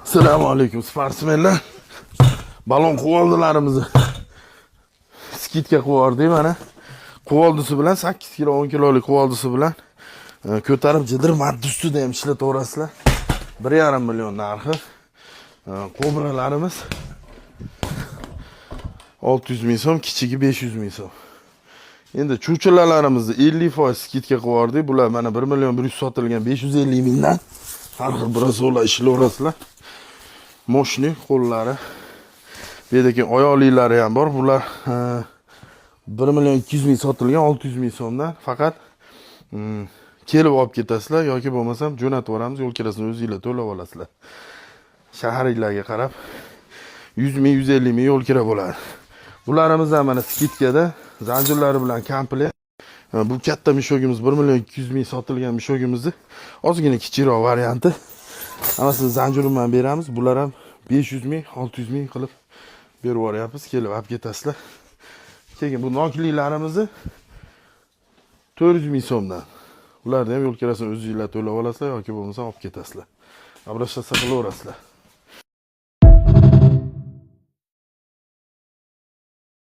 Assalomu alaykum, sportsmenlar. Balon quvoldilarimizni скидка qilib yubordik mana. Quvoldisi bilan 8 kilo, 10 kilolik quvoldisi bilan ko'tarib jidir madda ustida ham ishlataverasizlar. 1,5 million narxi. Kobralarimiz 600 ming so'm, kichigi 500 ming so'm. Endi chuvchilalarimizni 50% скидка qilib yubordik. Bular mana 1 million 100 sotilgan, 550 mingdan. Har xil бросок lar ishlayverasizlar. Мощный qo'llari. Bu yerda keyin oyoqliklari ham bor. Bular 1 million 200 ming sotilgan, 600 ming so'mdan. Faqat kelib olib ketasizlar yoki bo'lmasam jo'natib yuboramiz, yo'l kirasini o'zinglar to'lab olasizlar. Shaharinglarga qarab 100 ming, 150 ming yo'l kira bo'ladi. Bularimiz ham mana скидка da, zanjirlari bilan komplekt. Bu katta мешок imiz 1 million 200 ming sotilgan мешок imizni ozgina kichikroq varianti. Hammasini zanjirini bilan beramiz. Bular ham 500 ming, 600 ming qilib berib yuboryapmiz. Kelib olib ketasizlar. Keyin bu noklilarimizni 400 ming so'mdan. Ularni ham yo'l kirasini o'zinglar to'lab olasizlar yoki bo'lmasa olib ketasizlar. Обращаться qilaverasizlar.